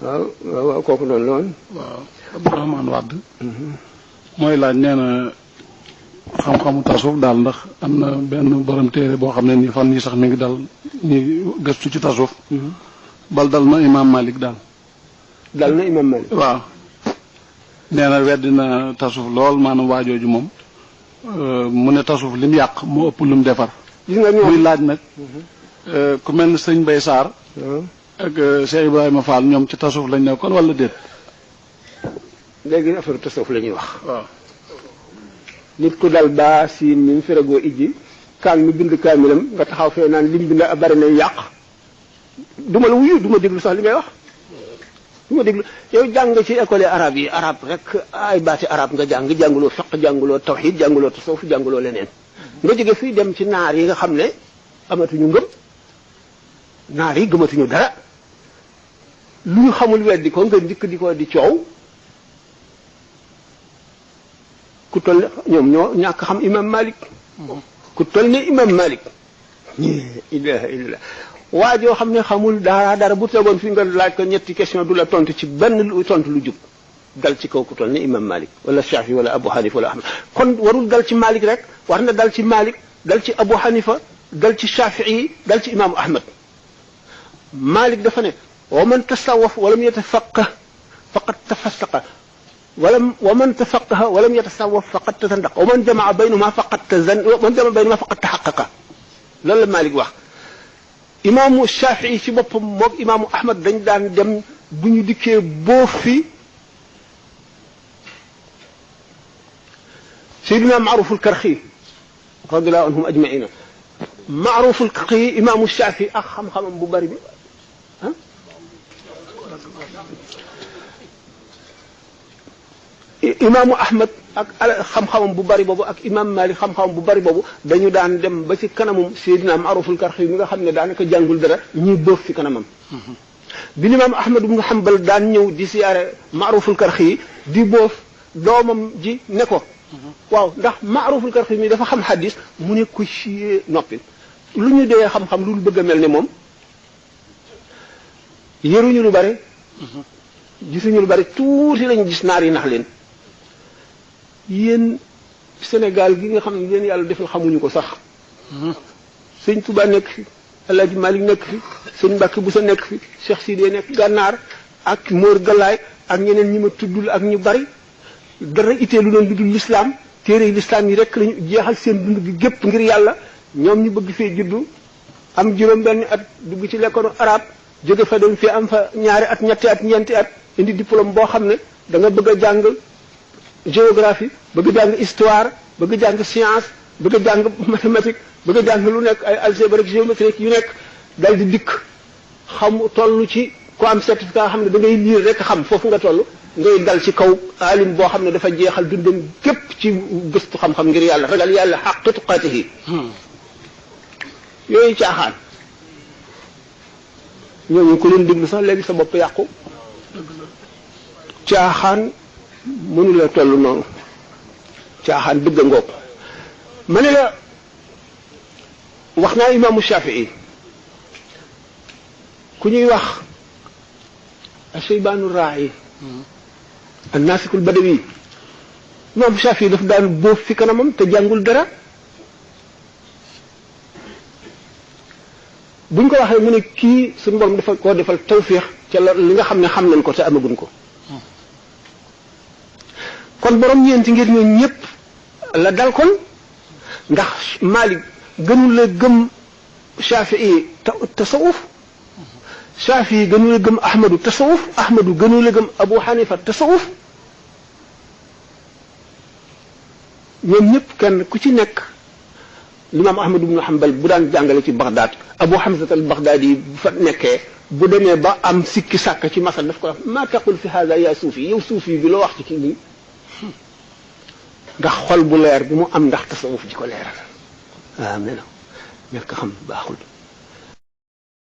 waaw waaw kooku noonu la woon. waaw Abdourahmane Wade. mooy laaj nee na xam-xamu tasawuf daal ndax am na benn borom téere boo xam ne nii fan yii sax mi ngi dal ñi gëstu ci tasawuf. bal dal na Imam Malik daal. dal na Imam Malik. waaw nee na weddi na tasawuf lool maanaam waajooju moom mu ne tasawuf li mu yàq mu ëpp lu mu defar. gis nga ñoom muy laaj nag ku mel ne sëñ Mbaye Sarr. ak Cheikh Ibrahima Fall ñoom ci tasawuf lañ nekkoon wala déet. léegi affaire tasawuf la ñuy wax. waaw. nit ku dal baa siin mi mu feragoo ijji kaan mi bind kaamilam nga taxaw fee naan lim bind bari na yàq duma la wuyu duma déglu sax li ngay wax duma déglu yow jàng ci école arabe yi arabe rek ay baati arabe nga jànguloo fiqh jànguloo tawhid jànguloo tasawuf jànguloo leneen nga jóge fii dem ci naar yi nga xam ne amatuñu ngëm naar yi gëmatuñu dara lu ñu xamul weddi ko nga ndikk di ko di coow ku toll ñoom ñoo ñàkk xam imam Malik ku toll ne imam Malik ilaha illallah waa joo xam ne xamul dara bu tegoon fi nga laaj ko ñetti question du la tontu ci benn lu tontu lu jub dal ci kaw ku toll ne imam Malik wala Shafi wala Abu Hanifa wala Ahmad kon warul dal ci Malik rek war na dal ci Malik dal ci Abu Hanifa dal ci Shafii dal ci imaamu Ahmad Malik dafa ne wa man tasawwaf walam yatafaqqah faqad tafassaqa wa man tafaqaha wa lam yatasawwaf faqad tazandaqa wa man jamaa baynahuma faqad tahaqqaqa loolu la Malik wax. imaamu Shafii ci boppam moog imaamu Ahmad dañ daan dem bu ñu dikkee boof fi Seydina Maaruf al-Karxi radiyallahu anhum ajmaina Maaruf al-Karxi imaamu Shafii ak xam-xamam bu bari bi ah. imaamu Ahmad ak xam-xamam bu bari boobu ak imaam Malik xam-xamam bu bari boobu dañu daan dem ba ci kanamum Seydina Maaruful Karxi mi nga xam ne daanaka jàngul dara ñuy boof fi kanamam. bi imaam Ahmad ibn Hanbal daan ñëw di siyaare Maaruful Karxi di boof doomam ji ne ko. waaw ndax Maaruful Karxi mi dafa xam xadis mu ne ko ci noppi lu ñu dee xam-xam lu bëgg a mel ne moom yëruñu lu bari. gisuñu lu bari tuuti lañu gis naar yi nax leen. yéen Sénégal gi nga xam ne yéen yàlla defal xamuñu ko sax sëñ Touba nekk fi El Hadj Malick nekk fi sëñ Mbacke Bousso nekk fi Cheikh Sidé nekk Gànnaar ak Mor Galaay ak ñeneen ñi ma tuddul ak ñu bari dara itteelu leen lu dul lislaam téere lislaam yi rek lañu jeexal seen dund gi gépp ngir yàlla ñoom ñu bëgg fee juddu am juróom-benn at dugg ci lekkoonu arab jóge fa dem fii am fa ñaari at ñetti at ñeenti at indi diplôme boo xam ne da nga bëgg a jàng géographie bëgg jàng histoire bëgg jàng science bëgg jàng mathématique bëgg jàng lu nekk ay algèbre géométrique yu nekk dal di dikk xam toll ci ko am certificat xam ne da ngay lire rek xam foofu nga toll ngay dal ci kaw alim boo xam ne dafa jeexal dundam képp ci gëstu xam-xam ngir yàlla ragal yàlla xaq tuqaatihi yooyu caaxaan ñooñu ko leen déglu sax léegi sa bopp yàqu caaxaan mënu la toll noonu caaxaan bëgg a ngoog ma ne la wax naa imaamu Shafii ku ñuy wax Ashaybaanu Raa'i an-Naasikul Badawi imaamu Shafii daf daan boof fi kanamam te jàngul dara buñ ko waxee mu ne kii suñu borom dafa koo defal tawfiix ca la li nga xam ne xam nañ ko te amaguñ ko kon borom ñeenti ngir ñoo ñëpp la dal kon ndax Malik gënul la gëm Shafii tasawuf Shafii gënul la gëm Ahmadu tasawuf Ahmadu gënul la gëm Abu Hanifa tasawuf ñoom ñëpp kenn ku ci nekk l'imam Ahmad ibn Hanbal bu daan jàngale ci Baghdad Abu Hamza al-Baghdadi bu fa nekkee bu demee ba am sikki sàkk ci masal daf ko wax maa taqul fi hada yaa suufi yow suufi bi loo wax ci kii nii ndax xol bu leer bi mu am ndax tasawuf ji ko leeral waaw nee na ñàkk xam baaxul